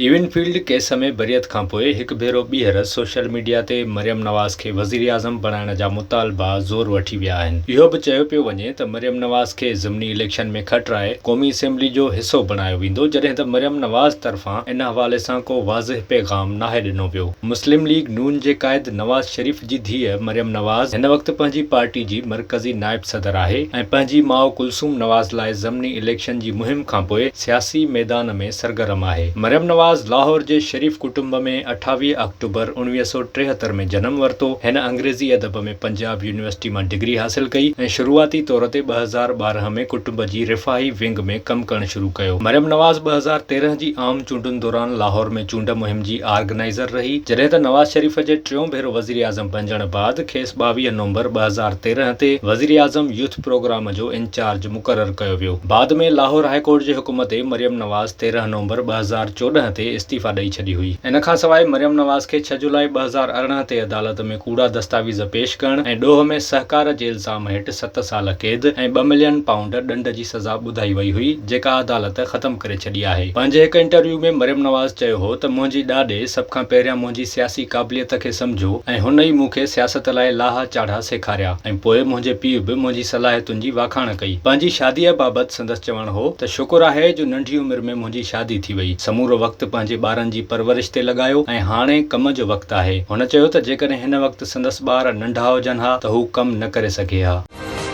ايون field case ۾ بريت کانپوء هڪ ڀيرو ٻيهر سوشل ميڊيا تي مريم نواز کي وزيراعظم بڻائڻ جا مطالبا زور وٺي ويا آهن. اهو به چيو پيو وڃي ته مريم نواز کي ضمني اليڪشن ۾ کٽرائي قومي اسيمبلي جو حصو بڻايو ويندو جڏهن ته مريم نواز طرفان ان حوالي سان ڪو واضح پيغام ناهي ڏنو ويو. مسلم ليگ نون جي قائد نواز شريف جي ڌيء مريم نواز هن وقت پنهنجي پارٽي جي مرڪزي نائب صدر آهي ۽ پنهنجي ماء ڪلثوم نواز لاء ضمني اليڪشن جي مهم کانپوء سياسي ميدان ۾ سرگرم آهي. مريم نواز لاهور جي شريف ڪٽنب ۾ 28 آڪٽوبر 1973 ۾ جنم ورتو. هن انگريزي ادب ۾ پنجاب يونيورسٽي مان ڊگري حاصل ڪئي ۽ شروعاتي طور تي 2012 ۾ ڪٽنب جي رفاهي ونگ ۾ ڪم ڪرڻ شروع ڪيو. مريم نواز 2013 جي عام چونڊن دوران لاهور ۾ چونڊ مهم جي آرگنائيزر رهي، جڏهن ته نواز شريف جي ٽيون ڀيرو وزيراعظم بنجڻ بعد کيس 22 نومبر 2013 تي وزيراعظم يوٿ پروگرام جو انچارج مقرر ڪيو ويو. بعد ۾ لاهور هاء ڪورٽ جي حڪم تي مريم نواز 13 نومبر 2014 تي استعيفيٰ ڏئي ڇڏي هئي. ان کانسواء مريم نواز کي ڇهه جولاء 2018 تي عدالت ۾ ڪوڙا دستاويز پيش ڪرڻ ۽ ڏوهه ۾ سهڪار جي الزام هيٺ ست سال قيد ۽ ٻه ملين پائونڊ ڏنڊ جي سزا ٻڌائي وئي هئي، جيڪا عدالت ختم ڪري ڇڏي آهي. پنهنجي هڪ انٽرويو ۾ مريم نواز چيو هو ته منهنجي ڏاڏي سڀ کان پهريان منهنجي سياسي قابليت کي سمجهيو ۽ هن ئي مون کي سياست لاء لاها چاڙها سيکاريا ۽ پوء منهنجي پيء به منهنجي صلاحيتن جي واکاڻ ڪئي. پنهنجي شاديء بابت سندس چوڻ هو ته شڪر آهي جو ننڍي عمر ۾ منهنجي شادي ٿي وئي، سمورو وقت پنهنجي ٻارن جي پرورش تي لڳايو ۽ هاڻي ڪم جو وقت آهي. هن چيو ته جيڪڏهن هن وقت سندس ٻار ننڍا هجن ها ته هو ڪم نه ڪري سگهي ها.